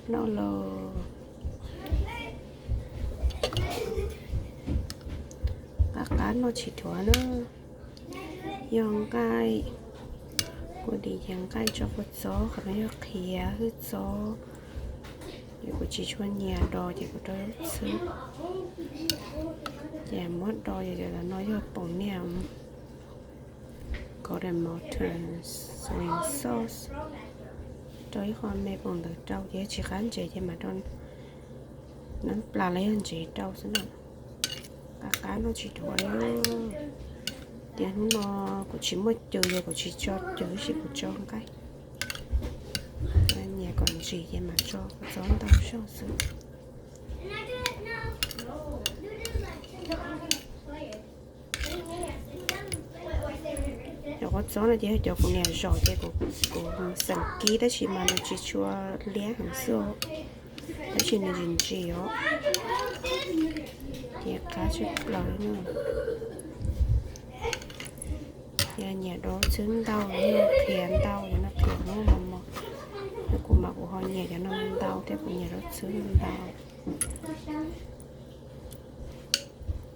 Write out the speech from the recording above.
Noj los qab qab noj tsis dhuav na. Yog nqaij, kuv dim ces nqaij tso kua txob, qhov no yog qhiav hwj txob. Ces kuv tsis tshua nyiam dos ces kuv rau lub txhwb. Ces muab do ces cov no yog poom niam cardamom, soy sauce, rau ib qho me poom ntawd rau ces tsis qab ntsev ces mam rau nab plas los yog ntsev rau xwb na. Qab qab noj tsis dhuav li. Tias hnub no kuv tsis muaj cw ces kuv tsis tso cw, tab sis kuv tso nqaij. Nyiam kom ntsim ces mam tso kua txob ntau zog xwb. Cov kua txob no ces yog cov kuv niam zom ces kuv xeem kib tab sis mas nws tsis tshua liab heev xwb, tab sis nws ntsim ntsim os. Ces qab tshaj plaws li na. Yog nyiam dos txhwb ntau, yog qhiav ntau, yog no qhiav muab mos mos. Yog kuv mas kuv ho nyiam cov no ntau thiab, kuv nyiam dos txhwb ntau.